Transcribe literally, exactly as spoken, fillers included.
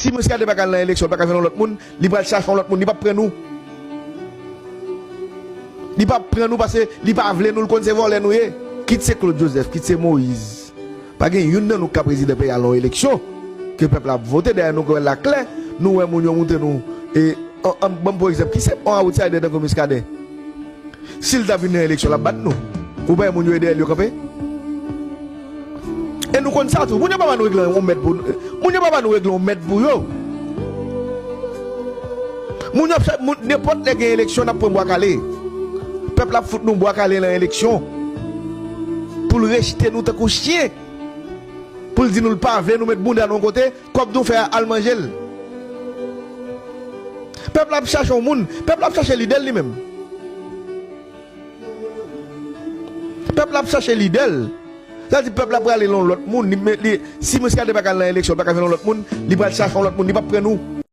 Si Muscadin pa ka al nan eleksyon, li pa ka jwenn yon lòt moun, li pral chache yon lòt moun, li p ap pran nou. Li p ap pran nou paske li pa vle nou, l konn se vòlè nou ye. Kit se Claude Joseph, kit se Moïse. Pa gen youn nan nou k ka prezidan peyi a nan yon eleksyon ke pèp la ap vote, dèyè nou wè l la klè, nou wè moun yo montre nou. E, an, an, ban m pran egzanp, ki se yon outsider tankou Muscadin? Si l ta vin nan eleksyon, l ap bat nou. Ou pa wè moun yo dèyè l yo kanpe? E nou konn sa tou. Moun yo pa ba nou regle yon mèt pou, moun yo pa ba nou regle yon mèt pou yo. Moun yo ap fè, moun, nenpòt lè gen eleksyon, n ap pran bwa kale. Pèp la ap fout nou bwa kale nan eleksyon. Pou l rejte nou tankou chen. Pou l di nou l pa vle nou, met bounda nou yon kote, kòb nou fè a, al manje l. Pèp la ap chache yon moun, pèp la ap chache lidè l li menm. Pèp la ap chache lidè l. Sa di pèp la prale nan yon lòt moun. Li, li, si Muscadin pa ka al nan eleksyon, li pa ka jwenn yon lòt moun, li pral chache yon lòt moun, li p ap pran nou.